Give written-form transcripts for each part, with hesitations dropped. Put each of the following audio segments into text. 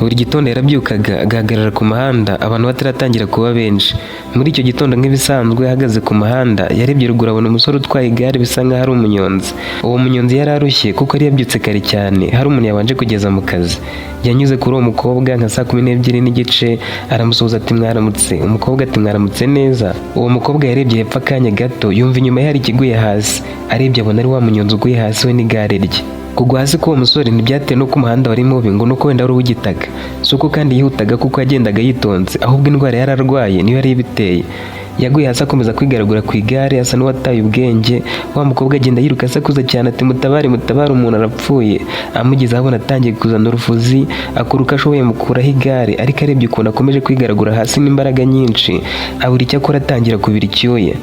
Buri gitondo yarabyukaga agahagarara ku muhanda abantu bataratangira kuba benshi. Muri icyo gitondo, nk'ibisanzwe, ahagaze ku muhanda, yarebye ruguru abona umusore utwaye igare, bisa nkaho ari umunyonzi. Uwo munyonzi yari arushye kuko yari yabyutse kare cyane, hari umuntu yabanje kugeza mu kazi. Yanyuze kuri uwo mukobwa nka saa 12:30, aramusuhuza ati: "Mwaramutse." Umukobwa ati: "Mwaramutse neza." Uwo mukobwa yarebye hepfo akanya gato, yumva inyuma ye hari ikiguye hasi. Arebye abona ari wa munyonzi uguye hasi, we n'igare rye. Kugwa hasi k'uwo musore ntibyatewe n'uko umuhanda wari mubi, ngo nuko wenda wari uw'igitaka. Si uko kandi yihutaga, kuko yagendaga yitonze, ahubwo indwara yari arwaye niyo yari ibiteye. Yaguye hasi akomeza kwigaragura ku igare, asa n'uwataye ubwenge. Wa mukobwa agenda yiruka asakuza cyane ati: "Mutabare, mutabare, umuntu arapfuye!" Amugezeho abona atangiye kuzana urufuzi, akora uko ashoboye mukuraho igare, ariko arebye ukuntu akomeje kwigaragura hasi n'imbaraga nyinshi, abura icyo akora, atangira kubira icyuya.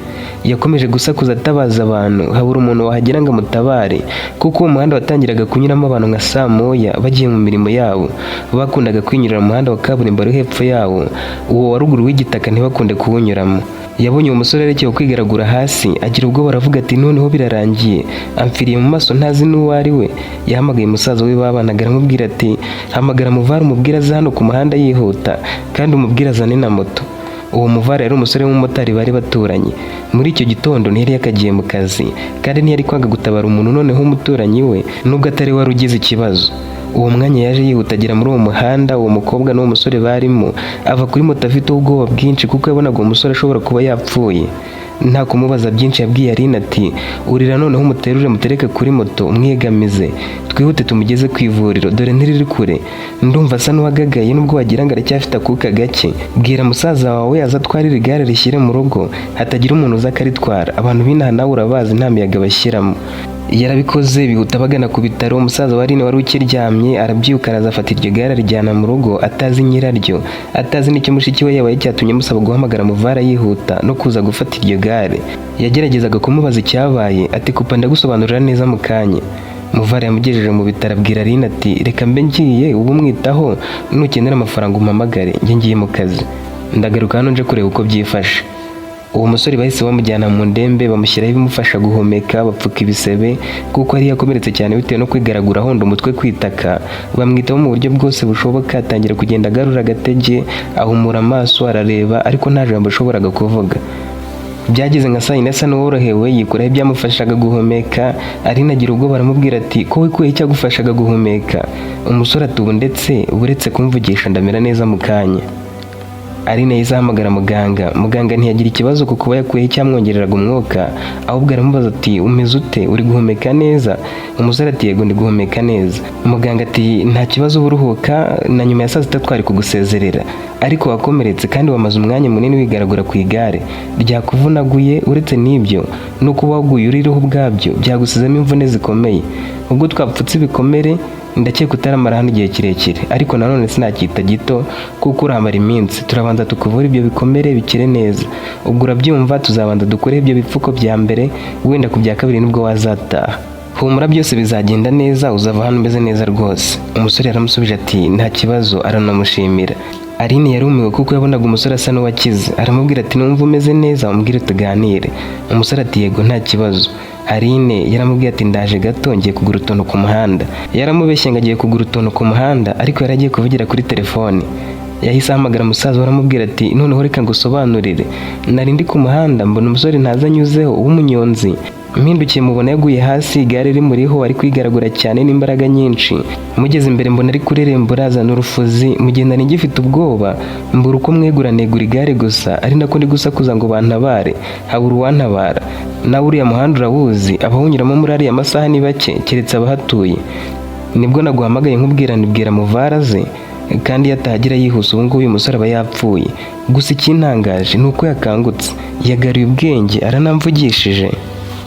Yakomeje gusakuza atabaza abantu, habura umuntu wahagera ngo amutabare, kuko uwo muhanda watangiraga kunyuramo abantu nka saa 1 bagiye mu mirimo yabo. Bakundaga kwinyurira mu muhanda wa kaburimbo wari hepfo yawo, uwo wa ruguru w'igitaka ntibakunde kuwunyuramo. Yabonye uwo musore arekeye kwigaragura hasi, agira ubwoba, aravuga ati: "Noneho birarangiye, amfiriye mu maso ntazi n'uwo ari we." Yahamagaye umusaza we babanaga, aramubwira ati: "Hamagara Muvara, umubwire aze hano ku muhanda yihuta, kandi umubwire azane na moto." Uwo Muvara yari umusore w'umumotari bari baturanye. Muri icyo gitondo ntiyari yakagiye mu kazi, kandi ntiyari kwanga gutabara umuntu, noneho umuturanyi we, nubwo atari wari ugize ikibazo. Uwo mwanya yaje yihuta, agera muri uwo muhanda uwo mukobwa n'uwo musore barimo, ava kuri moto afite ubwoba bwinshi, kuko yabonaga uwo musore ashobora kuba yapfuye. Nta kumubaza byinshi, yabwiye Aline ati: "Urira noneho umuterure, mutereke kuri moto, umwegamize, twihute tumugeze ku ivuriro, dore ntiriri kure. Ndumva asa n'uwagagaye, nubwo wagira ngo aracyafite akuka gake. Bwira musaza wawe aza atwarire igare rishyire mu rugo, hatagira umuntu uza akaritwara. Abantu b'inaha nawe urabazi, nta miyaga bashyiramo." Yarabikoze, bihuta bagana ku bitaro. Umusaza wa Aline wari ukiryamye arabyuka, araza, afata iryo gare, arijyana mu rugo, atazi nyiraryo, atazi n'icyo mushiki we yabaye cyatumye amusaba guhamagara Muvara yihuta no kuza gufata iryo gare. Yageragezaga kumubaza icyabaye, ati: "Kupa, ndagusobanurira neza mu kanya." Muvara yamugejeje mu bitaro, abwira Aline ati: "Reka mbe ngiye, ubu umwitaho, nukenera amafaranga umpamagare. Njye ngiye mu kazi, ndagaruka hano nje kureba uko byifashe." Uwo musore bahise bamujyana mu ndembe, bamushyiraho ibimufasha guhumeka, bapfuka ibisebe kuko yari yakomeretse cyane bitewe no kwigaragura ahonda umutwe ku itaka. Bamwitaho mu buryo bwose bushoboka, atangira kugenda agarura agatege, ahumura amaso arareba, ariko nta jambo ashoboraga kuvuga. Byageze nka saa 4 asa n'uworohewe, yikuraho ibyamufashaga guhumeka. Aline agira ubwoba, aramubwira ati: "Ko wikuye icyagufashaga guhumeka?" Umusore ati: "Ubu ndetse uretse kumvugisha, ndamera neza mu kanya." Aline yahise ahamagara muganga. Muganga ntiyagira ikibazo ku kuba yakuyeho icyamwongereraga umwuka, ahubwo aramubaza ati: "Umeze ute? Uri guhumeka neza?" Umusore ati: "Yego, ndi guhumeka neza." Muganga ati: "Nta kibazo, uba uruhuka, na nyuma ya saa 6 twari kugusezerera, ariko wakomeretse kandi wamaze umwanya munini wigaragura ku igare, ryakuvunaguye. Uretse n'ibyo, no kuba waguye uririho ubwabyo byagusizemo imvune zikomeye. Ubwo twapfutse ibikomere, ndakeka utaramara hano igihe kirekire, ariko nanone sinacyita gito kuko urahamara iminsi. Turabanza tukuvura ibyo bikomere bikire neza. Ubwo urabyumva, tuzabanza dukore ibyo bipfuko bya mbere, wenda ku bya kabiri nibwo wazataha. Humura, byose bizagenda neza, uzava hano umeze neza rwose." Umusore yaramusubije ati: "Nta kibazo," aranamushimira. Aline yarumiwe kuko yabonaga umusore asa n'uwakize. Aramubwira ati: "Numva umeze neza, umbwire tuganire." Umusore ati: "Yego, nta kibazo." Aline yaramubwiye ati: "Ndaje gato, ngiye kugura utuntu ku muhanda." Yaramubeshye ngo agiye kugura utuntu ku muhanda, ariko yari agiye kuvugira kuri telefone. Yahise ahamagara musaza we, aramubwira ati: "Noneho reka ngusobanurire. Nari ndi ku muhanda, mbona umusore ntazi anyuzeho w'umunyonzi. Mpindukiye mubona yaguye hasi, igare rimuriho, ari kwigaragura cyane n'imbaraga nyinshi. Mugeze imbere mbona ari kurerembura, azana urufuzi. Mu gihe nari ngifite ubwoba, mbura uko mwegura, negura igare gusa, ari nako ndi gusakuza ngo bantabare, habura uwantabara. Nawe uriya muhanda urawuzi, abawunyuramo muri ariya masaha ni bake, keretse abahatuye. Nibwo naguhamagaye nkubwira nibwira Muvara ze, kandi iyo atahagira yihuse, ubu ngubu uyu musore aba yapfuye. Gusa ikintangaje ni uko yakangutse, yagaruye ubwenge, aranamvugishije."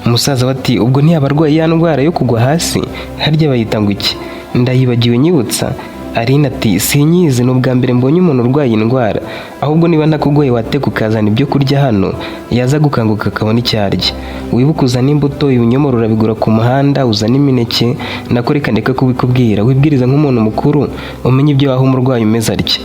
Umusaza we ati: "Ubwo ntiyaba arwaye ya ndwara yo kugwa hasi? Harya bayita ngo iki? Ndayibagiwe, nyibutsa." Aline ati: "Sinyizi, ni ubwa mbere mbonye umuntu urwaye indwara. Ahubwo niba ntakugoye, wateka ukazana ibyo kurya hano, yaza gukanguka akabona icyo arya. Wibuke uzane imbuto, ibinyomoro urabigura ku muhanda, uzane imineke. Nako reka ndeke kubikubwira, wibwiriza nk'umuntu mukuru umenye ibyo waha umurwayi umeze atya."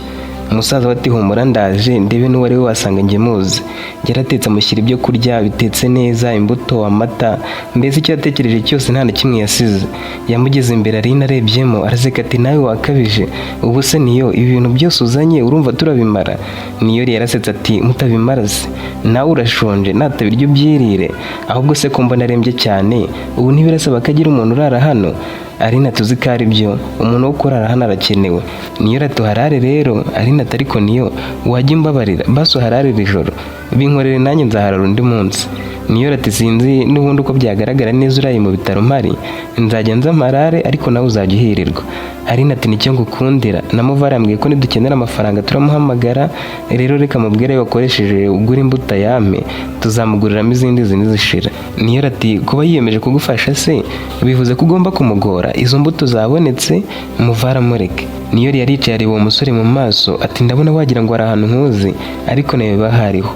Umusaza we ati: "Humura, ndaje ndebe n'uwo ari we, wasanga njye muzi." Yaratetse, amushyira ibyo kurya bitetse neza, imbuto, amata, mbese icyo yatekereje cyose nta na kimwe yasize. Yamugeze imbere, Aline arebyemo araseka ati: "Nawe wakabije, ubu se niyo ibi bintu byose uzanye urumva turabimara?" Niyori yarasetse ati: "Mutabimara se? Nawe urashonje, natabirya ubyirire. Ahubwo se ko mbona arembye cyane, ubu ntibirasaba ko agira umuntu urara hano?" Aline tuzi ko ari byo, umuntu wo kurara hano arakenewe. Niyo atuharare rero. Aline ati: "Ariko niyo wajya umbabarira basi uharare iri joro, binkorere nanjye nzaharara undi munsi." Niyo ati: "Sinzi n'ubundi uko byagaragara neza uraye mu bitaro mpari, nzajya nza marare, ariko nawe uzajya uhirirwa." Aline ati: "Nicyo ngukundira. Na Muvara yambwiye ko nidukenera amafaranga turamuhamagara. Rero reka mubwire ayo wakoresheje ugura imbuto yame, tuzamuguriramo izindi zindi zishira." Niyo ati: "Kuba yiyemeje kugufasha se bivuze ko ugomba kumugora? Izo mbuto zabonetse, Muvara mureke." Niyo yari yicaye areba uwo musore mu maso ati: "Ndabona wagira ngo hari ahantu nkuzi, ariko nawe biba hariho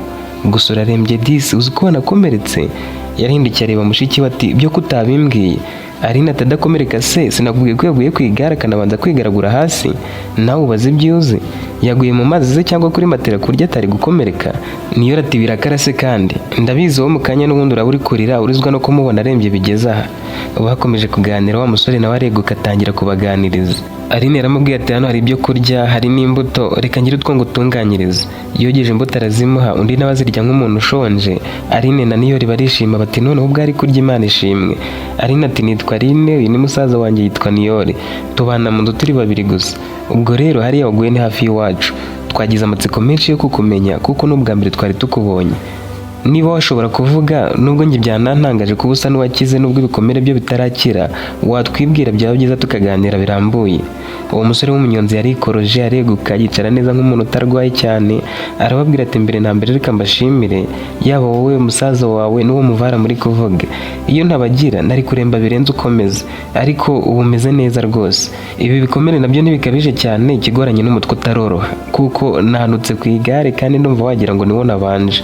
gusa urarembye disi, uzi ko wanakomeretse?" Yarahindukiye areba mushiki we ati: "Byo kutabimbwiye?" Aline ati: "Adakomereka se? Sinakubwiye ko yaguye ku igare akanabanza kwigaragura hasi? Nawe ubaze ibyo uzi. Yaguye mu mazi se cyangwa kuri matera ku buryo atari gukomereka?" Niyo ati: "Birakara se kandi ndabizi, wowe mu kanya n'ubundi uraba uri kurira urizwa no kumubona arembye bigeze aha." Bakomeje kuganira, wa musore nawe areguka atangira kubaganiriza. Aline yaramubwiye ati: "Hano hari ibyo kurya, hari n'imbuto, reka ngire utwo ngutunganyirize." Yogeje imbuto arazimuha, undi nawe azirya nk'umuntu ushonje. Aline na Niyori barishima bati: "Noneho ubwo ari kurya, Imana ishimwe." Aline ati: "Nitwa Aline, uyu ni musaza wanjye yitwa Niyori, tubana mu nzu turi babiri gusa. Ubwo rero hariya waguye ni hafi y'iwacu. Twagize amatsiko menshi yo kukumenya kuko n'ubwa mbere twari tukubonye. Niba washobora kuvuga, nubwo njye byanantangaje kuba usa n'uwakize nubwo ibikomere byo bitarakira, watwibwira byaba byiza tukaganira birambuye." Uwo musore w'umunyonzi yarikoroje, areguka, yicara neza nk'umuntu utarwaye cyane, arababwira ati: "Mbere na mbere reka mbashimire, yaba wowe, musaza wawe n'uwo muvara muri kuvuga. Iyo ntabagira nari kuremba birenze ukomeze, ariko ubu umeze neza rwose. Ibi bikomere nabyo ntibikabije cyane, ikigoranye n'umutwe utaroroha kuko nahanutse ku igare kandi ndumva wagira ngo niwo nabanje."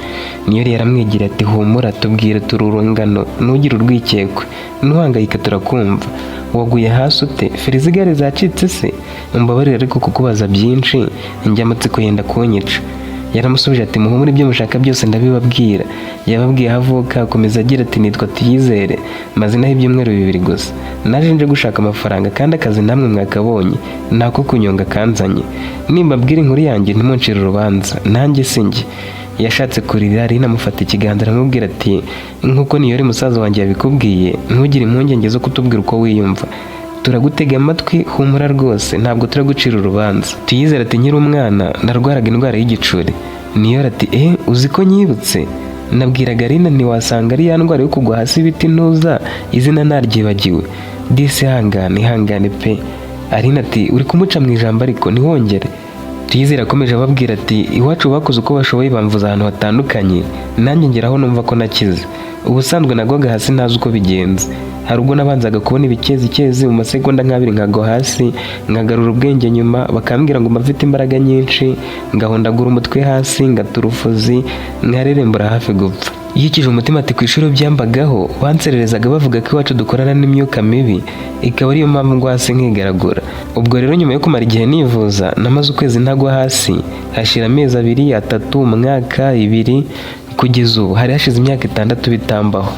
Niyo yaramwegira ati: "Humura, tubwire, turi urungano, ntugire urwikekwe, ntuhangayike, turakumva. Waguye hasi ute? Feri z'igare zacitse se? Umbabarire ariko kukubaza byinshi, njye amatsiko yenda kunyica." Yaramusubije ati: "Muhumure, ibyo mushaka byose ndabibabwira." Yababwiye aho avuka, akomeza agira ati: "Nitwa Tuyizere, maze inaha ibyumweru 2 gusa. Naje nje gushaka amafaranga kandi akazi namwe mwakabonye nako kunyonga kanzanye. Nimbabwira inkuru yanjye ntimuncire urubanza, nanjye si njye." Yashatse kurira, Aline amufata ikiganza aramubwira ati: "Nk'uko niyori musaza wanjye yabikubwiye, ntugire impungenge zo kutubwira uko wiyumva, turagutega amatwi. Humura rwose, ntabwo turagucira urubanza." Tuyizere ati: "Nkiri umwana narwaraga indwara y'igicuri." Niyori ati: "Eh, uzi ko nyibutse? Nabwiraga Aline ntiwasanga ari ya ndwara yo kugwa hasi ibiti ntuza izina naryibagiwe. Disi ihangane, ihangane pe." Aline ati: "Uri kumuca mu ijambo ariko ntiwongere." Tuyizere akomeje ababwira ati: "Iwacu bakoze uko bashoboye bamvuza ahantu hatandukanye, nanjye ngeraho numva ko nakize. Ubusanzwe nagwaga hasi ntazi uko bigenze. Hari ubwo nabanzaga kubona ibikezikezi mu masegonda nk'abiri nkagwa hasi, nkagarura ubwenge nyuma bakambwira ngo mba mfite imbaraga nyinshi, ngahondagura umutwe hasi, ngata urufuzi, nkarerembura hafi gupfa." Yikije umutima ati: "Ku ishuri byambagaho, bansererezaga bavuga ko iwacu dukorana n'imyuka mibi, ikaba ariyo mpamvu ngwa hasi nkigaragura. Ubwo rero nyuma yo kumara igihe nivuza, namaze ukwezi ntagwa hasi, hashira amezi 2, 3, umwaka, 2, kugeza ubu hari hashize imyaka 6 bitambaho.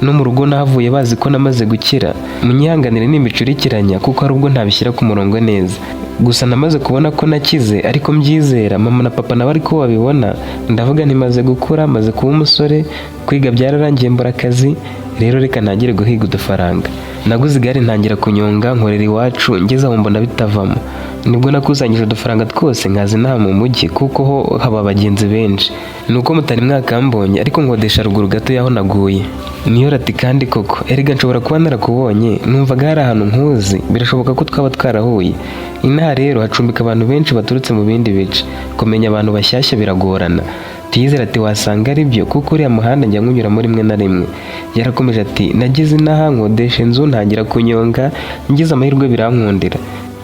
No mu rugo nahavuye bazi ko namaze gukira. Munyihanganire nimbicurikiranya kuko hari ubwo ntabishyira ku murongo neza. Gusa namaze kubona ko nakize, ariko mbyizera mama na papa nabo ariko babibona. Ndavuga nti maze gukura, maze kuba umusore, kwiga byararangiye, mbura akazi, rero reka ntangire guhiga udufaranga. Naguze igare ntangira kunyonga nkorera iwacu, ngeze aho mbona bitavamo. Nibwo nakusanyije udufaranga twose nkaza inaha mu mujyi kuko ho haba abagenzi benshi. Nuko mutari mwakambonye, ariko nkodesha ruguru gato y'aho naguye." Niyo ati: "Kandi koko erega nshobora kuba narakubonye, numvaga hari ahantu nkuzi, birashoboka ko twaba twarahuye. Inaha rero hacumbika abantu benshi baturutse mu bindi bice, kumenya abantu bashyashya biragorana." Tuyizere ati: "Wasanga ari byo kuko uriya muhanda njya nkunyuramo rimwe na rimwe." Yarakomeje ati: "Nageze inaha nkodesha inzu ntangira kunyonga, ngize amahirwe birankundira.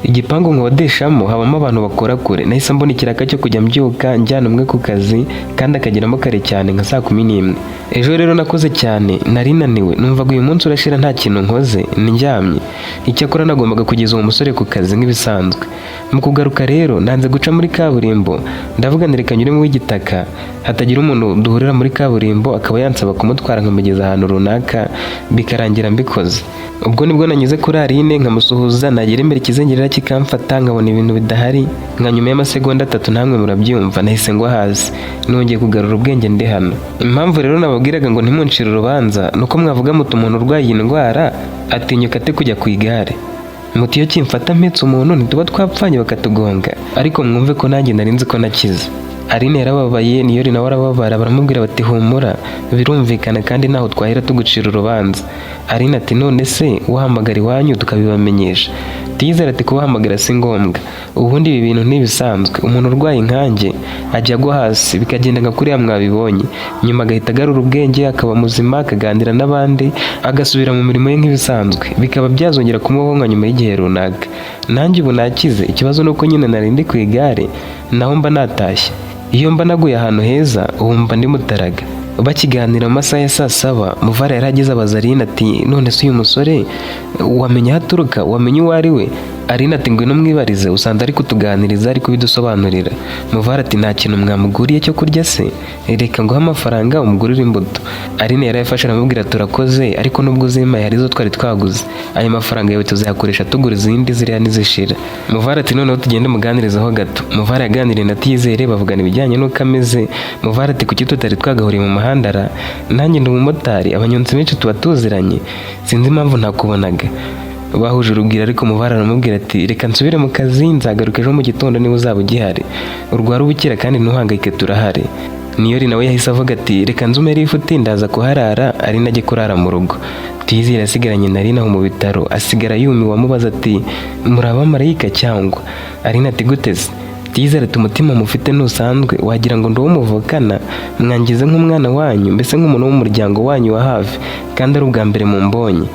Igipangu nkodeshamo habamo abantu bakora kure. Nahise mbona ikiraka cyo kujya mbyuka njyana umwe ku kazi, kandi akageramo kare cyane nka saa 11. Ejo rero nakoze cyane, nari naniwe, numvaga uyu munsi urashira nta kintu nkoze, ndyamye. Icyakora nagombaga kugeza uwo musore ku kazi nk'ibisanzwe. Mu kugaruka rero nanze guca muri kaburimbo, ndavuga nti reka nyure mu w'igitaka, hatagira umuntu duhurira muri kaburimbo akaba yansaba kumutwara nkamugeza ahantu runaka, bikarangira mbikoze. Ubwo nibwo nanyuze kuri Aline nkamusuhuza, nagera imbere ikizengerera kikamfata, nkabona ibintu bidahari. Nka nyuma y'amasegonda 3, namwe murabyumva, nahise ngwa hasi, nongeye kugarura ubwenge ndi hano. Impamvu rero nababwiraga ngo ntimuncire urubanza nuko mwavuga muti umuntu urwaye iyi ndwara atinyuka ate kujya ku igare, muti iyo kimfata mpetse umuntu ntituba twapfanye bakatugonga? Ariko mwumve ko nanjye nari nzi ko nakize. Aline yarababaye, Niyori nawe arababara, baramubwira bati humura, birumvikana kandi ntaho twahera tugucira urubanza. Aline ati none se wahamagara iwanyu tukabibamenyesha? Tuyizere ati kubahamagara si ngombwa, ubundi ibi bintu ntibisanzwe. Umuntu urwaye nkanjye ajya agwa hasi bikagenda nka kuriya mwabibonye, nyuma agahita agarura ubwenge akaba muzima, akaganira n'abandi, agasubira mu mirimo ye nk'ibisanzwe, bikaba byazongera kumubaho nka nyuma y'igihe runaka. Nanjye ubu nakize, ikibazo ni uko nyine nari ndi ku igare, naho mba natashye. Iyo mba naguye ahantu heza ubu mba ndi mutaraga. Bakiganira mu masaha ya saa 7, Muvara yari ageze, abaza Aline ati none se uyu musore wamenya aho aturuka, wamenya uwo ari we? Aline ati ngwino mwibarize, usanze ari kutuganiriza, ari kubidusobanurira. Muvara ati nta kintu mwamuguriye cyo kurya se? Reka nguhe amafaranga umugurire imbuto. Aline yarayafashe aramubwira turakoze, ariko nubwo uzimpaye hari izo twari twaguze, ayo mafaranga yawe tuzayakoresha tugura izindi ziriya nizishira. Muvara ati noneho tugende muganirizeho gato. Muvara yaganiriye na Tuyizere, bavugana ibijyanye n'uko ameze. Muvara ati kuki tutari twagahuriye mu muhanda ra? Nanjye ndi umumotari, abanyonzi benshi tuba tuziranye, sinzi impamvu ntakubonaga. Bahuje urugwiro, ariko Muvara aramubwira ati reka nsubire mu kazi, nzagaruka ejo mu gitondo niba uzaba ugihari. Urwara ubukira kandi ntuhangayike, turahari. Niyori nawe yahise avuga ati reka nzume lifuti ndaza kuharara, ari najye kurara mu rugo. Tuyizere asigaranye na Aline aho mu bitaro, asigara yumiwe, amubaza ati muri abamarayika cyangwa? Aline ati gute se? Tuyizere ati umutima mufite ntusanzwe, wagira ngo ndi uwo muvukana, mwangize nk'umwana wanyu, mbese nk'umuntu w'umuryango wanyu wa hafi, kandi ari ubwa mbere mumbonye.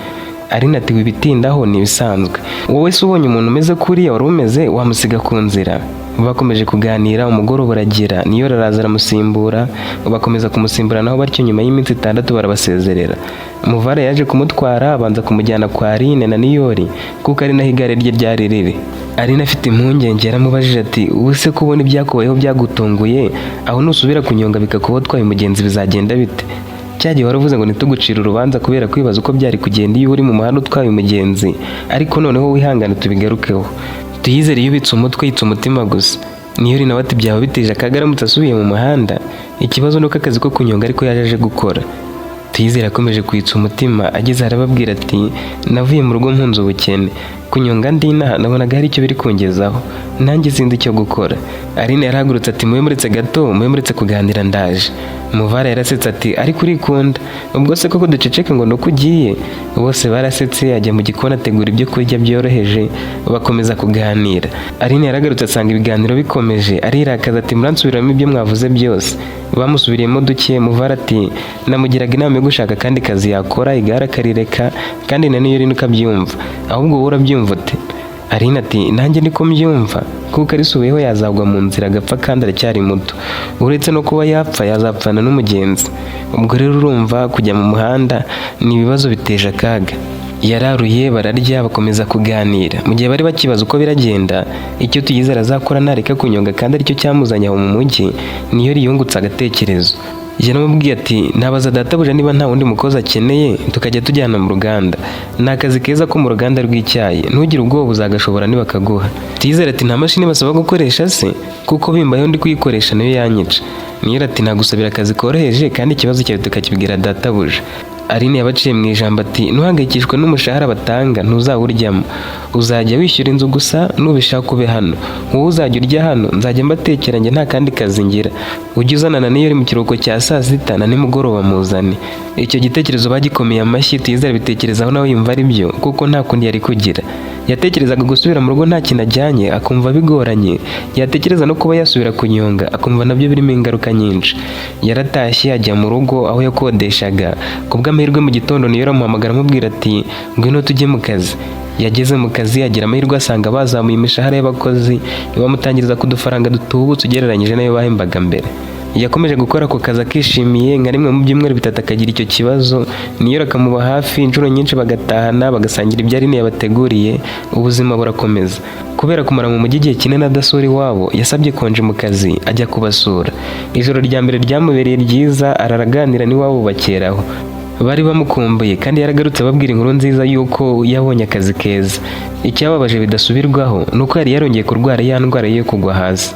Aline ati wibitindaho, ni ibisanzwe. Wowe se ubonye umuntu umeze kuriya wari umeze wamusiga ku nzira? Bakomeje kuganira, umugoroba uragera, niyo araza aramusimbura, bakomeza kumusimbura naho batyo, nyuma y'iminsi 6 barabasezerera. Muvara yaje kumutwara, abanza kumujyana kwa Aline na Niyori kuko ari naho igare rye ryari riri. Aline afite impungenge yaramubajije ati ubu se kubona ibyakubayeho byagutunguye, aho nusubira kunyonga bikakuba utwaye umugenzi bizagenda bite? Cya gihe waravuze ngo ntitugucire urubanza kubera kwibaza uko byari kugenda iyo uri mu muhanda utwaye umugenzi, ariko noneho wihangane tubigarukeho. Tuyizere yubitse umutwe, yitsa umutima gusa. Niyori nawe ati byaba biteje akaga aramutse asubiye mu muhanda, ikibazo nuko akazi ko kunyonga ariko yaje aje gukora. Tuyizere akomeje kwitsa umutima, ageze arababwira ati navuye mu rugo mpunze ubukene, kunyonga ndi inaha nabonaga hari icyo biri kungezaho, nanjye sinzi icyo gukora. Aline yarahagurutse ati mube muretse gato, mube muretse kuganira, ndaje. Muvara yarasetse ati ariko urikunda, ubwo se koko duceceke ngo nuko ugiye? Bose barasetse, ajya mu gikoni ategura ibyo kurya byoroheje, bakomeza kuganira. Aline yaragarutse asanga ibiganiro bikomeje, arirakaza ati muransubiramo ibyo mwavuze byose? Bamusubiriyemo duke. Muvara ati namugiraga inama yo gushaka akandi kazi yakora, igare akarireka, kandi na niyo uri ukabyumva, ahubwo wowe urabyumva ute? Aline ati nanjye niko mbyumva, kuko arisubiyeho yazagwa mu nzira agapfa kandi aracyari muto, uretse no kuba yapfa yazapfana n'umugenzi. Ubwo rero urumva kujya mu muhanda ni ibibazo biteje akaga. Yararuye, bararya, bakomeza kuganira. Mu gihe bari bakibaza uko biragenda, icyo Tuyizere azakora nareka kunyonga kandi aricyo cyamuzanye aho mu mujyi, niyo yungutse agatekerezo. Yaramubwiye ati nabaza databuja niba nta wundi mukozi akeneye tukajya tujyana mu ruganda, ni akazi keza ko mu ruganda rw'icyayi, ntugire ubwoba uzagashobora nibakaguha. Tuyizere ati nta mashini basaba gukoresha se? Kuko bimbayeho ndi kuyikoresha nayo yanyica. Niyo ati nagusabira akazi koroheje kandi ikibazo cyawe tukakibwira databuja. Aline yabaciye mu ijambo ati ntuhangayikishwe n'umushahara batanga, ntuzawuryamo, uzajya wishyura inzu gusa, nubishaka ube hano, wowe uzajya urya hano, nzajya mbatekera, njye nta kandi kazi ngira, ujye uzanana n'iyo uri mu kiruhuko cya saa sita na nimugoroba muzane. Icyo gitekerezo bagikomeye amashyi. Tuyizere bitekerezaho nawe yumva ari byo, kuko nta kundi yari kugira. Yatekerezaga gusubira mu rugo nta kintu ajyanye akumva bigoranye, yatekereza no kuba yasubira kunyonga akumva nabyo birimo ingaruka nyinshi. Yaratashye ajya mu rugo aho yakodeshaga. Ku bw'amahirwe mu gitondo niyo aramuhamagara amubwira ati ngwino tujye mu kazi. Yageze mu kazi agira amahirwe asanga bazamuye imishahara y'abakozi, bamutangiriza ku dufaranga dutubutse ugereranyije n'ayo bahembaga mbere. Yakomeje gukora ako kazi akishimiye, nka rimwe mu byumweru 3 akagira icyo kibazo, Niyori akamuba hafi inshuro nyinshi, bagatahana bagasangira ibyo Aline yabateguriye, ubuzima burakomeza. Kubera kumara mu mujyi igihe kinini adasura iwabo, yasabye konje mu kazi ajya kubasura. Ijoro rya mbere ryamubereye ryiza, araraganira n'iwabo bakeraho. Bari bamukumbuye kandi yaragarutse ababwira inkuru nziza y'uko yabonye akazi keza. Icyababaje bidasubirwaho ni uko yari yarongeye kurwara ya ndwara yo kugwa hasi.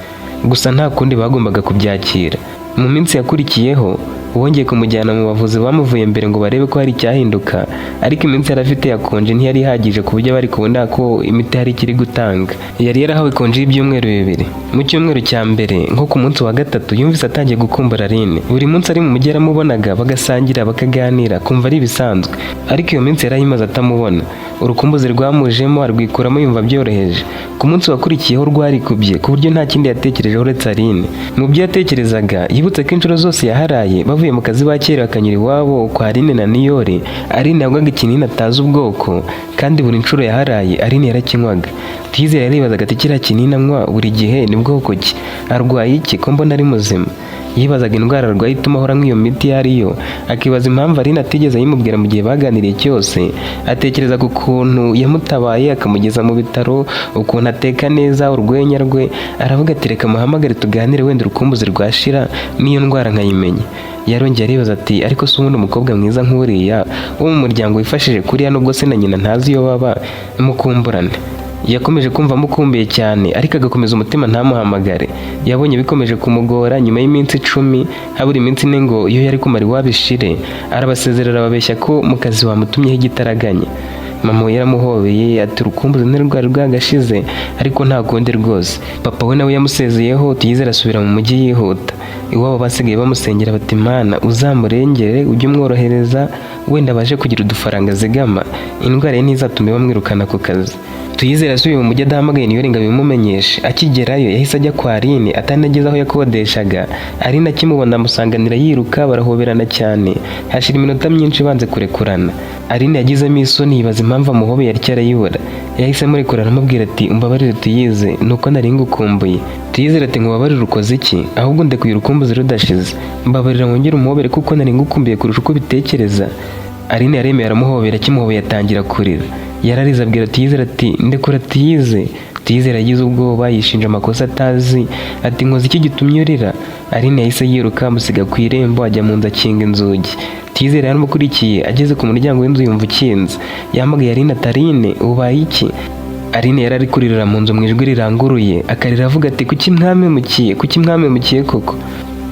Gusa nta kundi, bagombaga kubyakira. Mu minsi yakurikiyeho bongeye kumujyana mu bavuzi bamuvuye mbere ngo barebe ko hari icyahinduka, ariko iminsi yari afite yakonje ntiyari ihagije ku buryo bari kubona ko imiti hari ikiri gutanga. Yari yarahawe konje y'ibyumweru 2. Mu cyumweru cya mbere, nko ku munsi wa gatatu, yumvise atangiye gukumbura Aline. Buri munsi ari mu mujyi yaramubonaga, bagasangira, bakaganira, kumva ari ibisanzwe, ariko iyo minsi yari ayimaze atamubona. Urukumbuzi rwamujemo arwikuramo yumva byoroheje. Ku munsi wakurikiyeho rwarikubye ku buryo nta kindi yatekerejeho uretse Aline. Mu byo yatekerezaga, yibutse ko inshuro zose yaharaye bavuye mu kazi bakera bakanyura iwabo kwa Aline na Niyori, Aline yagwaga ikinini atazi ubwoko, kandi buri nshuro yaharaye Aline yarakinywaga. Tuyizere yaribazaga ati: "Kiriya kinini anywa buri gihe ni bwoko ki? Arwaye iki ko mbona ari muzima?" Yibazaga indwara arwaye ituma ahora anywa iyo miti iyo ariyo, akibaza impamvu Aline atigeze ayimubwira mu gihe baganiriye cyose. Atekereza ku kuntu yamutabaye akamugeza mu bitaro, ukuntu ateka neza, urwenya rwe, aravuga ati: "Reka muhamagare tuganire, wenda urukumbuzi rwashira n'iyo ndwara nkayimenya." Yarongeye aribaza ati: "Ariko se ubundi umukobwa mwiza nk'uriya wo mu muryango wifashije kuriya, nubwo se na nyina ntazi iyo baba, mukumburane?" Yakomeje kumva amukumbuye cyane, ariko agakomeza umutima ntamuhamagare. Yabonye bikomeje kumugora. Nyuma y'iminsi 10, habura iminsi 4 ngo iyo yari kumara iwabo ishire, arabasezerera, ababeshya ko mu kazi bamutumyeho igitaraganya. Mama we yaramuhobeye ati: "Urukumbuzi ntirwari rwagashize, ariko nta kundi rwose." Papa we nawe yamusezeyeho, Tuyizere asubira mu mujyi yihuta. Iwabo basigaye bamusengera bati: "Mana uzamurengere, ujye umworohereza, wenda abashe kugira udufaranga azigama, indwara ye ntizatume bamwirukana ku kazi." Tuyizere asubiye mu mujyi adahamagaye Niyori ngo abimumenyeshe. Akigerayo yahise ajya kwa Aline atanageze aho yakodeshaga. Aline akimubona amusanganira yiruka, barahoberana cyane, hashira iminota myinshi banze kurekurana. Aline yagizemo isoni, yibaza impamvu amuhobeye atyo arayibura. Yahise amurekura, aramubwira ati: "Umbabarire Tuyize, nuko nari ngukumbuye." Tuyizere ati: "Nkubabarire ukoze iki? Ahubwo ndekuye urukumbuzi rudashize. Mbabarira wongere umuhobere kuko nari ngukumbuye kurusha uko ubitekereza." Aline yaremeye aramuhobera. Akimuhobeye atangira kurira. Yararize abwira Tuyizere ati: "Ndekura Tuyize." Tuyizere yagize ubwoba, yishinja amakosa atazi, ati: "Nkoze iki gitumye urira?" Aline yahise yiruka amusiga ku irembo, ajya mu nzu akinga inzugi. Tuyizere yaramukurikiye, ageze ku muryango w'inzu yumva ukinze. Yahamagaye Aline ati: "Aline, ubaye iki?" Aline yari ari kuririra mu nzu mu ijwi riranguruye, akarira avuga ati: "Kuki mwampemukiye? Kuki mwampemukiye koko?"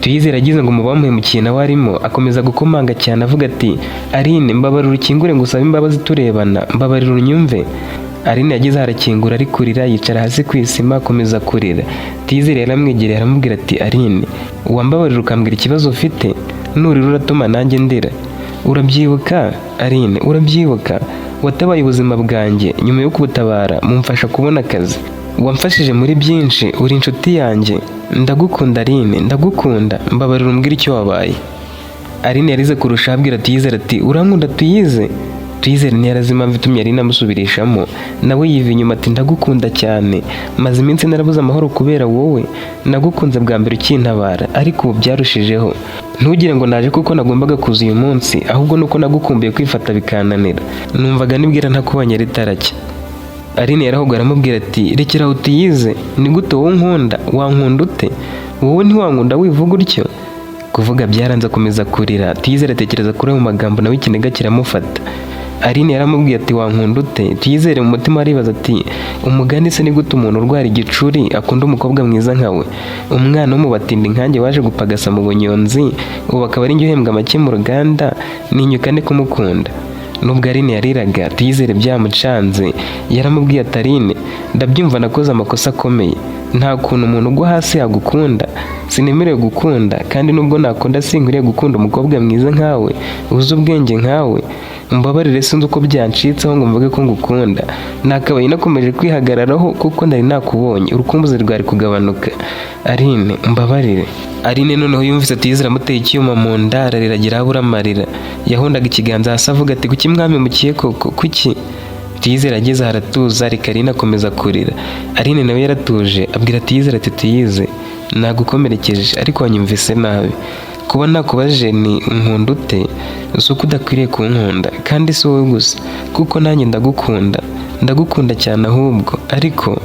Tuyizere agize ngo mu bamuhemukiye nawe arimo, akomeza gukomanga cyane avuga ati: "Aline, mbabarira ukingure ngo usabe imbabazi turebana, mbabarira unyumve." Aline yageze arakingura ari kurira, yicara hasi ku isima akomeza kurira. Tuyizere yaramwegereye aramubwira ati: "Aline, wambabarira ukambwira ikibazo ufite? Nurira uratuma nanjye ndira. Urabyibuka Aline, urabyibuka watabaye ubuzima bwanjye, nyuma yo kubutabara mumfasha kubona akazi, wamfashije muri byinshi, uri inshuti yanjye, ndagukunda Aline, ndagukunda, mbabarira umbwire icyo wabaye." Aline yarize kurusha, abwira Tuyizere ati: "Urankunda Tuyize?" Tuyizere ntiyarazi impamvu itumye Aline amusubirishamo, nawe yiva inyuma ati: "Ndagukunda cyane, maze iminsi narabuze amahoro kubera wowe. Nagukunze bwa mbere ukintabara, ariko ubu byarushijeho. Ntugire ngo naje kuko nagombaga kuza uyu munsi, ahubwo nuko nagukumbuye kwifata bikananira, numvaga nibwira ntakubonye ritaracya." Aline yarahubwo aramubwira ati: "Rekera aho Tuyize, ni gute wowe unkunda? Wankunda ute? Wowe ntiwankunda, wivuga utyo." Kuvuga byaranze, akomeza kurira. Tuyizere atekereza kuri ayo magambo, nawe ikiniga kiramufata. Aline yaramubwiye ati: "Wankunda ute?" Tuyizere mu mutima aribaza ati: "Umugani se ni gute umuntu urwara igicuri akunda umukobwa mwiza nkawe? Umwana wo mu batindi nkanjye waje gupagasa mu bunyonzi, ubu akaba ari njye uhembwa make mu ruganda, ninyuka nde kumukunda?" Nubwo Aline yariraga, Tuyizere byamucanze. Yaramubwiye ati: "Aline, ndabyumva, nakoze amakosa akomeye. Nta kuntu umuntu ugwa hasi yagukunda. Sinemerewe gukunda, kandi nubwo nakunda sinkwiriye gukunda umukobwa mwiza nkawe, uzi ubwenge nkawe. Umbabarire, sinzi uko byancitseho ngo mvuge ko ngukunda. Nakabaye nakomeje kwihagararaho kuko nari nakubonye, urukumbuzi rwari kugabanuka. Aline, umbabarire." Aline noneho yumvise Tuyizere amuteye icyuma mu nda, ararira agira abura amarira. Yahundaga ikiganza hasi avuga ati: "Kuki mwampemukiye koko, kuki?" Tuyizere ageze aho aratuza, reka Aline akomeza kurira. Aline nawe yaratuje, abwira Tuyizere ati: "Tuyize, nagukomerekeje ariko wanyumvise nabi. Kuba nakubajije ni unkunda ute, si uko udakwiriye kunkunda, kandi si wowe gusa, kuko nanjye ndagukunda, ndagukunda cyane ahubwo." Ariko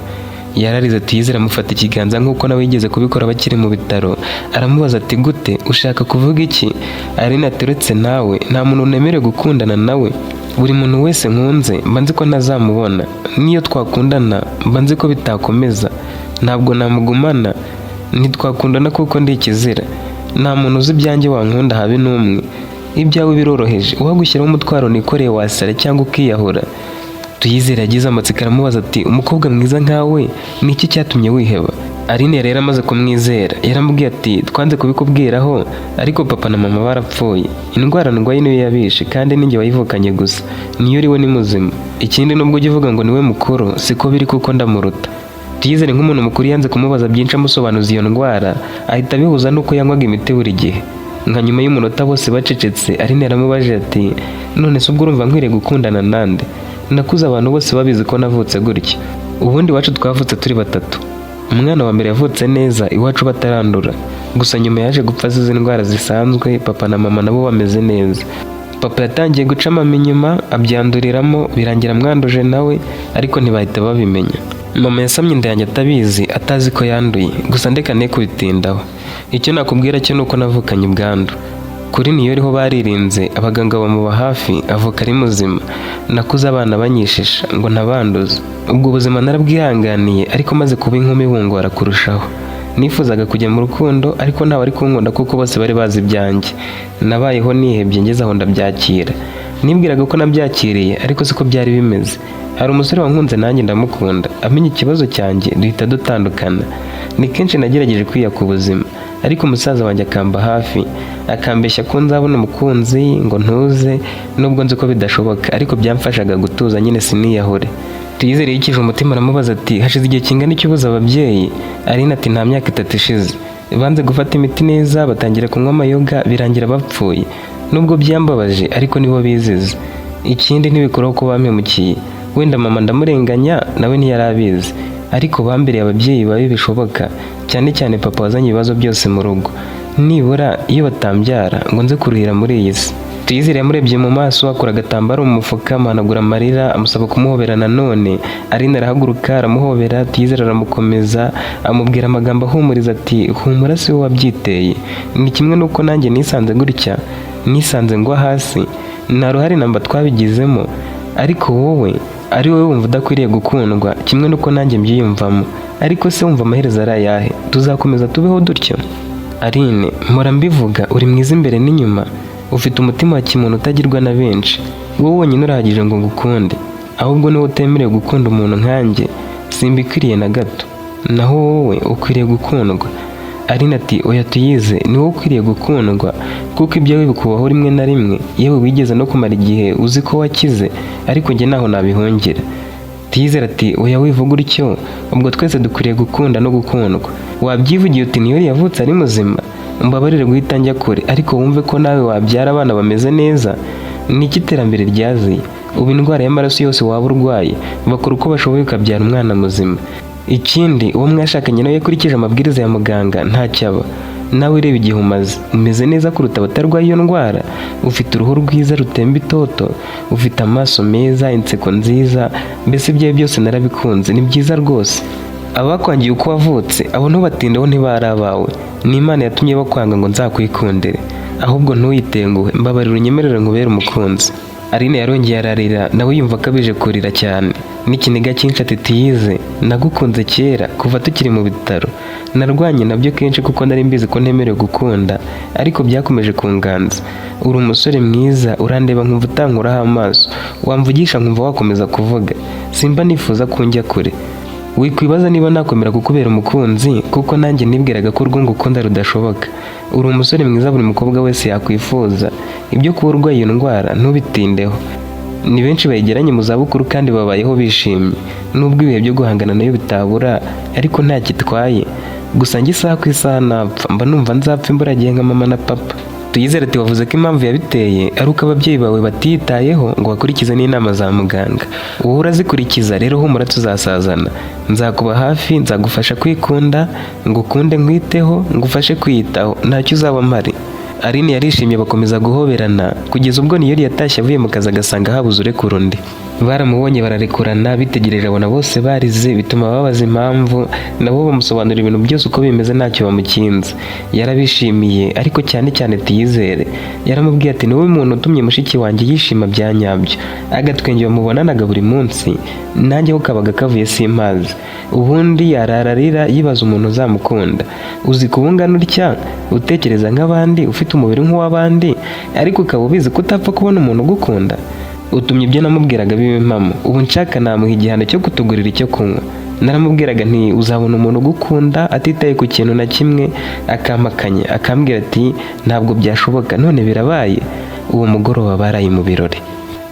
yararize. Tuyizere amufata ikiganza nk'uko nawe yigeze kubikora bakiri mu bitaro, aramubaza ati: "Gute? Ushaka kuvuga iki?" Aline ati: "Uretse nawe, nta muntu nemerewe gukundana nawe. Buri muntu wese nkunze mba nzi ko ntazamubona. N'iyo twakundana mba nzi ko bitakomeza, ntabwo namugumana, ntitwakundana kuko ndi ikizira. Nta muntu uzi ibyanjye wankunda, habe n'umwe. Ibyawe biroroheje, uwagushyiraho umutwaro nikoreye wasara cyangwa ukiyahura." Tuyizere yagize amatsiko, aramubaza ati: "Umukobwa mwiza nkawe, ni iki cyatumye wiheba?" Aline rero amaze kumwizera, yaramubwiye ati: "Twanze kubikubwiraho, ariko papa na mama barapfuye. Indwara ndwaye niyo yabishe, kandi ninjye wayivukanye gusa. Niyo uriwe ni muzima. Ikindi, nubwo ujya uvuga ngo niwe mukuru, siko biri kuko ndamuruta." Tuyizere nk'umuntu mukuru yanze kumubaza byinshi amusobanuza iyo ndwara, ahita abihuza n'uko yanywaga imiti buri gihe. Nka nyuma y'umunota bose bacecetse, Aline yaramubajije ati: "None se ubwo urumva nkwiriye gukundana nande? Nakuze abantu bose babizi ko navutse gutya. Ubundi iwacu twavutse turi batatu. Umwana wa mbere yavutse neza iwacu batarandura, gusa nyuma yaje gupfa azize indwara zisanzwe. Papa na mama nabo bameze neza. Papa yatangiye guca mama inyuma, abyanduriramo, birangira amwanduje nawe, ariko ntibahita babimenya. Mama yasamye inda yanjye atabizi, atazi ko yanduye. Gusa ndeka ne kubitindaho. Icyo nakubwira cyo ni uko navukanye ubwandu. Kuri niyo riho baririnze, abaganga bamuba hafi, avuka ari muzima. Nakuze abana banyishisha ngo ntabanduza. Ubwo buzima narabwihanganiye, ariko maze kuba inkumi bungora kurushaho. Nifuzaga kujya mu rukundo, ariko ntawe ari kunkunda kuko bose bari bazi ibyanjye. Nabayeho nihebye, ngeze aho ndabyakira. Nibwiraga ko nabyakiriye, ariko siko byari bimeze. Hari umusore wankunze, nanjye ndamukunda. Amenya ikibazo cyanjye, duhita dutandukana. Ni kenshi nagerageje kwiyaka ubuzima, ariko umusaza wanjye akamba hafi, akambeshya ko nzabona umukunzi ngo ntuze, nubwo nzi ko bidashoboka, ariko byamfashaga gutuza nyine siniyahure." Tuyizere yikije umutima, aramubaza ati: "Hashize igihe kingana iki ubuze ababyeyi?" Aline ati: "Nta myaka 3 ishize. Banze gufata imiti neza, batangira kunywa amayoga, birangira bapfuye. Nubwo byambabaje, ariko nibo bizize. Ikindi, ntibikuraho ko bampemukiye. Wenda mama ndamurenganya, nawe ntiyari abizi, ariko bambereye ababyeyi babi bishoboka, cyane cyane papa wazanye ibibazo byose mu rugo. Nibura iyo batambyara ngo nze kuruhira muri iyi si." Tuyizere yamurebye mu maso, akura agatambaro mu mufuka, amuhanagura amarira, amusaba kumuhobera nanone. Aline arahaguruka, aramuhobera. Tuyizere aramukomeza, amubwira amagambo ahumuriza ati: "Humura, si wowe wabyiteye. Ni kimwe n'uko nanjye nisanze gutya, nisanze ngwa hasi. Nta ruhare namba twabigizemo. Ariko wowe, ari wowe wumva udakwiriye gukundwa, kimwe n'uko nanjye mbyiyumvamo. Ariko se wumva amaherezo ari ayahe? Tuzakomeza tubeho dutyo? Aline, mpora mbivuga, uri mwiza imbere n'inyuma. Ufite umutima wa kimuntu utagirwa na benshi. Wowe wonyine urahagije ngo ngukunde. Ahubwo niba utemerewe gukunda umuntu nkanjye, simbikwiriye na gato. Naho wowe ukwiriye gukundwa." Aline ati: "Oya Tuyize, ni wowe ukwiriye gukundwa, kuko ibyawe bikubaho rimwe na rimwe, yewe wigeze no kumara igihe uzi ko wakize, ariko njye ntaho nabihungira." Tuyizere ati: "Oya, wivuga utyo. Ubwo twese dukwiriye gukunda no gukundwa. Wabyivugiye uti niyo yavutse ari muzima. Mbabarire guhita njya kure, ariko wumve ko nawe wabyara abana bameze neza. Ni iki iterambere ryaziye? Ubu indwara y'amaraso yose waba urwaye, bakora uko bashoboye ukabyara umwana muzima. Ikindi, uwo mwashakanye nawe yakurikije amabwiriza ya muganga, ntacyo aba. Nawe reba igihe umaze, umeze neza kuruta abatarwaye iyo ndwara. Ufite uruhu rwiza rutemba itoto, ufite amaso meza, inseko nziza, mbese ibyawe byose narabikunze, ni byiza rwose. Abakwangiye uko wavutse, abo ntubatindeho, ntibari abawe. Ni Imana yatumye bakwanga ngo nzakwikundire. Ahubwo ntuyitenguhe, mbabarira unyemerere nkubere umukunzi." Aline yarongeye ararira, nawe yumva akabije kurira cyane n'ikiniga cyinshi, ati: "Tuyize, nagukunze kera kuva tukiri mu bitaro. Narwanye nabyo kenshi kuko nari mbizi ko ntemerewe gukunda, ariko byakomeje kunganza. Uri umusore mwiza, urandeba nkumva utankuraho amaso, wamvugisha nkumva wakomeza kuvuga. Simba nifuza ko unjya kure. Wikwibaza niba nakwemera kukubera umukunzi, kuko nanjye nibwiraga ko urwo ngukunda rudashoboka. Uri umusore mwiza buri mukobwa wese yakwifuza. Ibyo kuba urwaye iyo ndwara ntubitindeho. Ni benshi bayigeranye mu zabukuru kandi babayeho bishimye. Nubwo ibihe byo guhangana nayo bitabura, ariko nta kitwaye. Gusa njye isaha ku isaha napfa, mba numva nzapfa imburagihe nka mama na papa." Tuyizere ati: "Wavuze ko impamvu yabiteye ari uko ababyeyi bawe batiyitayeho ngo bakurikize n'inama za muganga. Wowe urazikurikiza rero, humura tuzasazana. Nzakuba hafi, nzagufasha kwikunda, ngukunde, nkwiteho, ngufashe kwiyitaho, ntacyo uzaba mpari." Aline yarishimye, bakomeza guhoberana kugeza ubwo Niyori yatashye avuye mu kazi, agasanga habuze urekura undi. Baramubonye bararekurana, bitegereje abona bose barize, bituma babaza impamvu, nabo bamusobanurira ibintu byose uko bimeze, ntacyo bamukinze. Yarabishimiye, ariko cyane cyane Tuyizere. Yaramubwiye ati: "Niwowe muntu utumye mushiki wanjye yishima bya nyabyo. Agatwenge bamubonanaga buri munsi, nanjye ho kabaga kavuye simpazi. Ubundi yarara arira yibaza umuntu uzamukunda. Uzi kuba ungana utya, utekereza nk'abandi, ufite umubiri nk'uw'abandi, ariko ukaba ubizi ko utapfa kubona umuntu ugukunda? Utumye ibyo namubwiraga biba impamo. Ubu nshaka namuha igihano cyo kutugurira icyo kunywa. Naramubwiraga nti uzabona umuntu ugukunda atitaye ku kintu na kimwe, akampakanya, akambwira ati ntabwo byashoboka. None birabaye." Uwo mugoroba baraye mu birori.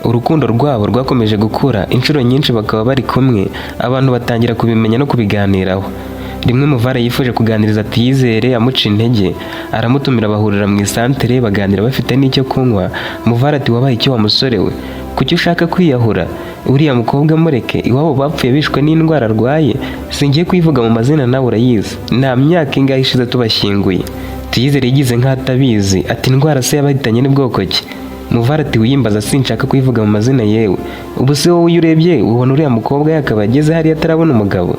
Urukundo rwabo rwakomeje gukura, inshuro nyinshi bakaba bari kumwe, abantu batangira kubimenya no kubiganiraho. Rimwe Muvara yifuje kuganiriza Tuyizere amuca intege, aramutumira, bahurira mu isantere, baganira bafite n'icyo kunywa. Muvara ati: "Wabaye icyo wa musore we? Kuki ushaka kwiyahura? Uriya mukobwa mureke, iwabo bapfuye bishwe n'indwara arwaye, singiye kuyivuga mu mazina, nawe urayizi, nta myaka ingahe ishize tubashyinguye." Tuyizere yigize nk'atabizi, ati: "Indwara se yabahitanye ni bwoko ki?" Muvara ati: "Wiyimbaza, sinshaka kuyivuga mu mazina. Yewe, ubu se wowe iyo urebye ubona uriya mukobwa yakaba ageze hariya atarabona umugabo?"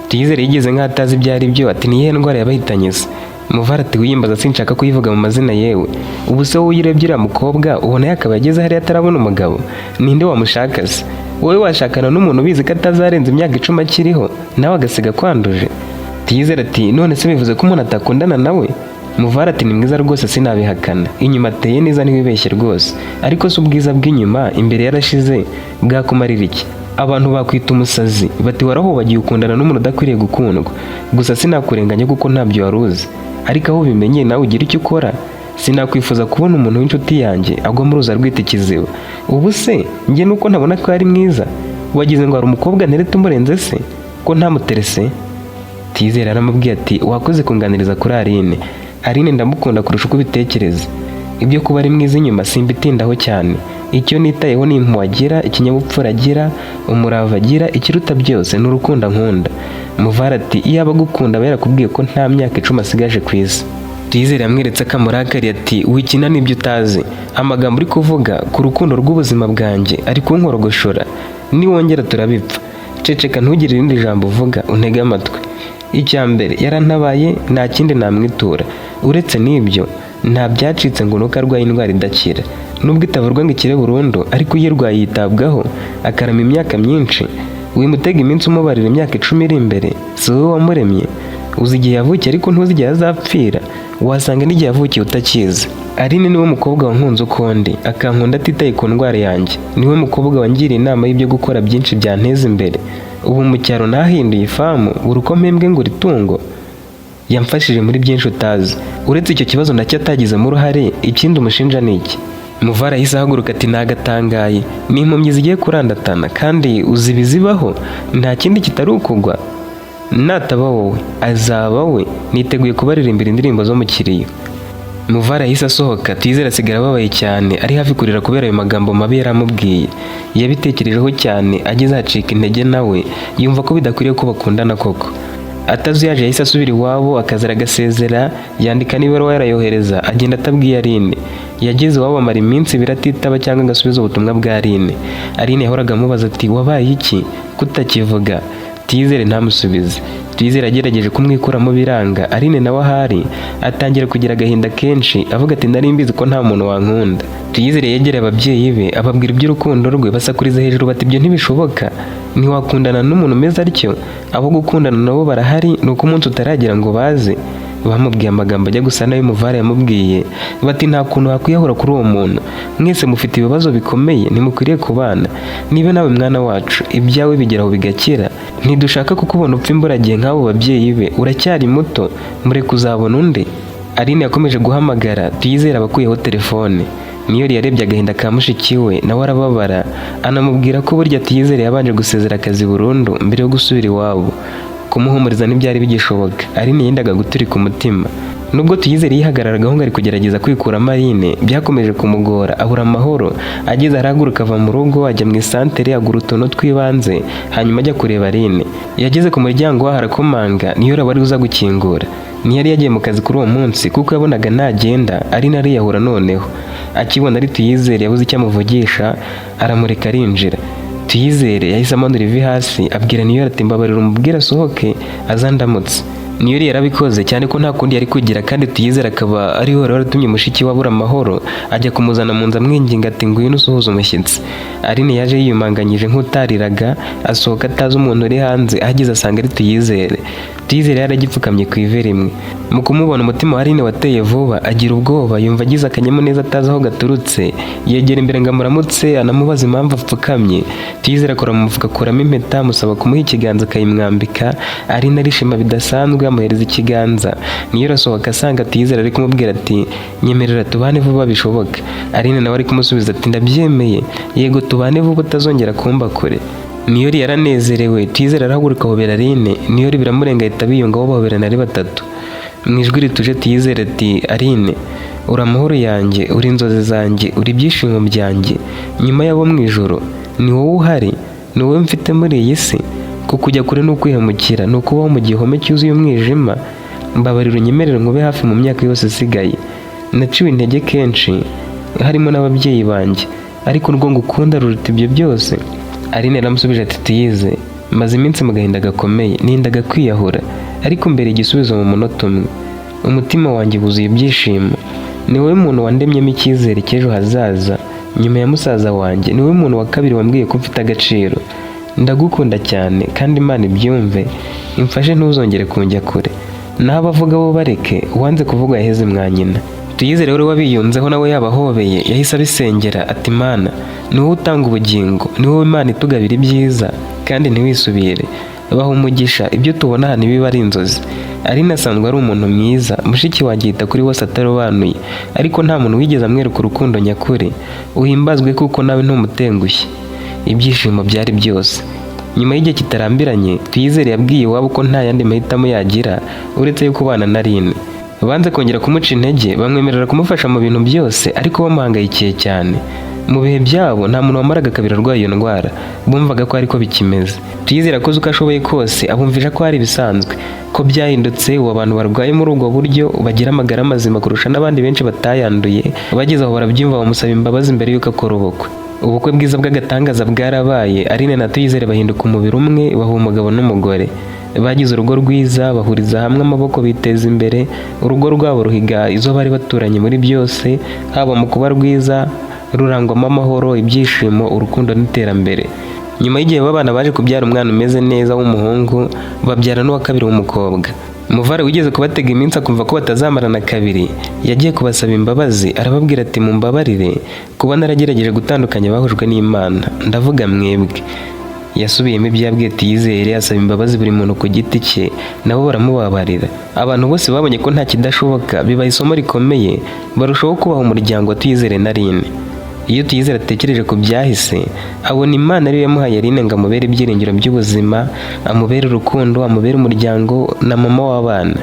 Tuyizere yigize nk'atazi ibyo ari byo, ati: "Ni iyihe ndwara yabahitanye se?" Muvara ati: "Wiyimbaza, sinshaka kuyivuga mu mazina. Yewe, ubu se wowe iyo urebye uriya mukobwa ubona yakaba ageze hariya atarabona umugabo? Ninde wamushaka se? Wowe washakana n'umuntu ubizi ko atazarenza imyaka 10 akiriho, nawe agasiga kwanduje?" Tuyizere ati: "None se bivuze ko umuntu atakundana nawe?" Muvara ati: "Ni mwiza rwose, sinabihakana, inyuma ateye neza, ntiwibeshye rwose. Ariko se ubwiza bw'inyuma imbere yarashize bwakumarira iki? Abantu bakwita umusazi, bati warahubagiye ukundana n'umuntu udakwiriye gukundwa. Gusa sinakurenganya kuko ntabyo wari uzi, ariko aho ubimenye nawe ugira icyo ukora. Sinakwifuza kubona umuntu w'inshuti yanjye agwa muri uza rwita ikiziba. Ubu se njye nuko ntabona ko ari mwiza, wagize ngo hari umukobwa ntereta umurenze se ko ntamuterese?" Tuyizere aramubwiye ati: "Wakoze kunganiriza kuri Aline. Aline ndamukunda kurusha uko ubitekereza. Ibyo kuba ari mwiza inyuma simbitindaho cyane. Icyo nitayeho ni impuhwe agira, ikinyabupfura agira, umurava agira, ikiruta byose ni urukundo ankunda." Muvara ati: "Iyo aba agukunda aba yarakubwiye ko nta myaka 10 asigaje ku isi." Tuyizere yamweretse ko amurakariye, ati: "Wikina n'ibyo utazi. Amagambo uri kuvuga ku rukundo rw'ubuzima bwanjye ari kunkorogoshora. Niwongera turabipfa. Ceceka, ntugire irindi jambo uvuga, untege amatwi. Icya mbere, yarantabaye, nta kindi namwitura uretse n'ibyo. Nta byacitse ngo nuko arwaye indwara idakira. Nubwo itavurwa ngo ikire burundu, ariko uyirwaye yitabwaho akarama imyaka myinshi. Wimutega iminsi umubarira imyaka 10 iri imbere. Si wowe wamuremye. Uzi igihe yavukiye, ariko ntuzi igihe azapfira. Wasanga n'igihe yavukiye utakizi. Aline niwe mukobwa wankunze uko ndi, akankunda atitaye ku ndwara yanjye. Niwe mukobwa wangiriye inama y'ibyo gukora byinshi byanteza imbere. Ubu mu cyaro nahinduye ifamu, buri uko mpembwe ngura itungo. Yamfashije muri byinshi utazi, uretse icyo kibazo nacyo atagizemo uruhare. Ikindi umushinja ni iki?" Muvara yahise ahaguruka ati: "Nagatangaye, ni impumyi zigiye kurandatana, kandi uzi ibizibaho, nta kindi kitari ukugwa. Nataba wowe azaba we. Niteguye kubaririmbira indirimbo zo mu kiriyo." Muvara yahise asohoka, Tuyizere asigara ababaye cyane, ari hafi kurira kubera ayo magambo mabi yaramubwiye. Yabitekerejeho cyane, ageze acika intege, nawe yumva ko bidakwiriye ko bakundana koko. Atazuyaje yahise asubira iwabo, akaza agasezera, yandika n'ibaruwa yarayohereza, agenda atabwiye Aline. Yageze iwabo amara iminsi 2 atitaba cyangwa ngo asubize ubutumwa bwa Aline. Aline yahoraga amubaza ati: "Wabaye iki kutakivuga?" Tuyizere ntamusubize. Tuyizere agerageje kumwikuramo biranga. Aline nawe ahari atangira kugira agahinda kenshi, avuga ati: "Nari mbizi ko nta muntu wankunda." Tuyizere yegereye ababyeyi be, ababwira iby'urukundo rwe, basakuriza hejuru bati: "Ibyo ntibishoboka, ntiwakundana n'umuntu umeze atyo. Abo gukundana nabo barahari, ni uko umunsi utaragera ngo baze." Bamubwiye amagambo ajya gusa n'ayo Muvara yamubwiye, bati: "Nta kuntu wakwiyahura kuri uwo muntu. Mwese mufite ibibazo bikomeye, ntimukwiriye kubana. Niba nawe mwana wacu ibyawe bigeraho bigakira, ntidushaka kukubona upfa imburagihe nk'abo babyeyi be. Uracyari muto, mureke, uzabona undi." Aline yakomeje guhamagara Tuyizere abakuyeho telefone. Niyori yarebye agahinda ka mushiki we, nawe arababara, anamubwira ko burya Tuyizere yabanje gusezera akazi burundu mbere yo gusubira iwabo. Kumuhumuriza ntibyari bigishoboka. Aline yendaga guturika umutima. Nubwo Tuyizere yihagararagaho ngo ari kugerageza kwikuramo Aline, byakomeje kumugora, abura amahoro. Ageze arahaguruka ava mu rugo ajya mu isantere, agura utuntu tw'ibanze, hanyuma ajya kureba Aline. Yageze ku muryango waho arakomanga, niyo wari uza gukingura. Ntiyari yagiye mu kazi kuri uwo munsi kuko yabonaga nagenda Aline ariyahura noneho. Akibona ari Tuyizere yabuze icyo amuvugisha, aramureka arinjira. Tuyizere yahise amanura ivi hasi, abwira Niyori ati: "Mbabarira umubwire asohoke azandamutse." Niyori yarabikoze, cyane ko nta kundi yari kugira, kandi Tuyizere akaba ariwe wari waratumye mushiki we abura amahoro, ajya kumuzana mu nzu amwinginga ati: "Ngwino usuhuze umushyitsi." Aline yaje yiyumanganyije nk'utariraga, asohoka atazi umuntu uri hanze, ahageze asanga ari Tuyizere. Tuyizere yaragipfukamye ku ivi rimwe. Mu kumubona, umutima wa Aline wateye vuba, agira ubwoba, yumva agize akanyamuneza atazi aho gaturutse. Yegera imbere ngo amuramutse, anamubaza impamvu apfukamye. Tuyizere akora mu mufuka, akuramo impeta, amusaba kumuha ikiganza akayimwambika. Aline arishima bidasanzwe, amuhereza ikiganza. Niyo arasohoka asanga Tuyizere ari kumubwira ati: "Nyemerera tubane vuba bishoboka." Aline nawe ari kumusubiza ati: "Ndabyemeye, yego, tubane vuba utazongera kumba kure." Niyori yaranezerewe. Tuyizere arahaguruka ahobera Aline. Niyori biramurenga, ahita biyungaho, bahoberana ari batatu. Mu ijwi rituje Tuyizere ati: "Aline, uri amahoro yanjye, uri inzozi zanjye, uri ibyishimo byanjye. Nyuma y'abo mu ijoro ni wowe uhari, ni wowe mfite muri iyi si. Kukujya kure ni ukwihemukira, ni ukubaho mu gihome cyuzuye umwijima. Mbabarira unyemerere nkube hafi mu myaka yose isigaye. Naciwe intege kenshi, harimo n'ababyeyi banjye, ariko urwo ngukunda ruruta ibyo byose." Aline yaramusubije ati: "Tuyize, maze iminsi mu gahinda gakomeye, nindaga kwiyahura, ariko mbere igisubizo mu munota umwe. Umutima wanjye wuzuye ibyishimo. Ni wowe muntu wandemyemo icyizere cy'ejo hazaza nyuma ya musaza wanjye. Ni wowe muntu wa kabiri wambwiye ko mfite agaciro. Ndagukunda cyane, kandi Imana ibyumve, imfashe ntuzongere kunjya kure. Naho abavuga bo bareke, uwanze kuvuga yaheze mwa nyina." Tuyizere rero wabiyunzeho nawe yabahobeye, yahise abisengera ati: "Mana, ni wowe utanga ubugingo, ni wowe Imana itugabira ibyiza kandi ntiwisubire. Baha umugisha, ibyo tubona hano ntibiba ari inzozi." Aline asanzwe ari umuntu mwiza, mushiki wanjye yita kuri bose atarobanuye, ariko nta muntu wigeze amwereka urukundo nyakuri. Uhimbazwe kuko nawe ntumutengushye. Ibyishimo byari byose. Nyuma y'igihe kitarambiranye, Tuyizere yabwiye iwabo ko nta yandi mahitamo yagira uretse yo kubana na Aline. Banze kongera kumuca intege, bamwemerera kumufasha mu bintu byose, ariko bamuhangayikiye cyane. Mu bihe byabo nta muntu wamaraga kabiri arwaye iyo ndwara, bumvaga ko ariko bikimeze. Tuyizere akoze uko ashoboye kose, abumvisha ko ari ibisanzwe, ko byahindutse, ubu abantu barwaye muri ubwo buryo bagira amagara mazima kurusha n'abandi benshi batayanduye. Bageze aho barabyumva, bamusaba imbabazi mbere y'uko akora ubukwe. Ubukwe bwiza bw'agatangaza bwarabaye. Aline na Tuyizere bahinduka umubiri umwe, baha umugabo n'umugore. Bagize urugo rwiza, bahuriza hamwe amaboko, biteza imbere. Urugo rwabo ruhiga izo bari baturanye muri byose, haba mu kuba rwiza, rurangwamo amahoro, ibyishimo, urukundo n'iterambere. Nyuma y'igihe abana baje kubyara umwana umeze neza w'umuhungu, babyara n'uwa kabiri w'umukobwa. Muvare wigeze kubatega iminsi akumva ko batazamarana kabiri, yagiye kubasaba imbabazi, arababwira ati: "Mumbabarire kuba naragerageje gutandukanya abahujwe n'Imana, ndavuga mwebwe." Yasubiyemo ibyo yabwiye Tuyizere, asaba imbabazi buri muntu ku giti cye, nabo baramubabarira. Abantu bose babonye ko nta kidashoboka, bibaha isomo rikomeye, barushaho kubaha umuryango wa Tuyizere na Aline. Iyo Tuyizere atekereje ku byahise, abona Imana ariyo yamuhaye Aline ngo amubere ibyiringiro by'ubuzima, amubere urukundo, amubere umuryango na mama w'abana.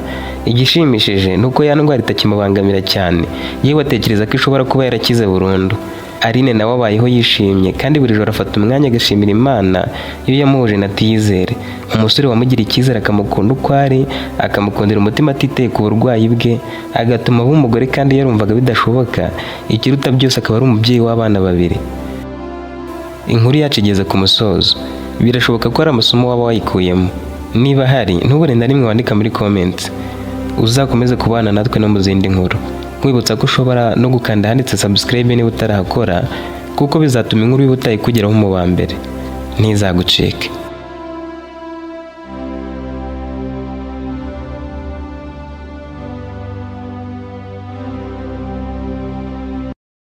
Igishimishije ni uko ya ndwara itakimubangamira cyane, yewe atekereza ko ishobora kuba yarakize burundu. Aline nawe abayeho yishimye, kandi buri joro afata umwanya agashimira Imana iyo yamuhuje na Tuyizere, umusore wamugiriye icyizere, akamukunda uko ari, akamukundira umutima atiteye ku burwayi bwe, agatuma aba umugore kandi yarumvaga bidashoboka. Ikiruta byose akaba ari umubyeyi w'abana babiri. Inkuru yacu igeze ku musozo. Birashoboka ko hari amasomo waba wayikuyemo. Niba hari, ntubure na rimwe wandika muri comments. Uzakomeze kubana natwe no mu zindi nkuru. Nkwibutsa ko ushobora no gukanda ahanditse subscribe niba utarahakora, kuko bizatuma inkuru y'ubutaha ikugeraho mu ba mbere, ntizagucike.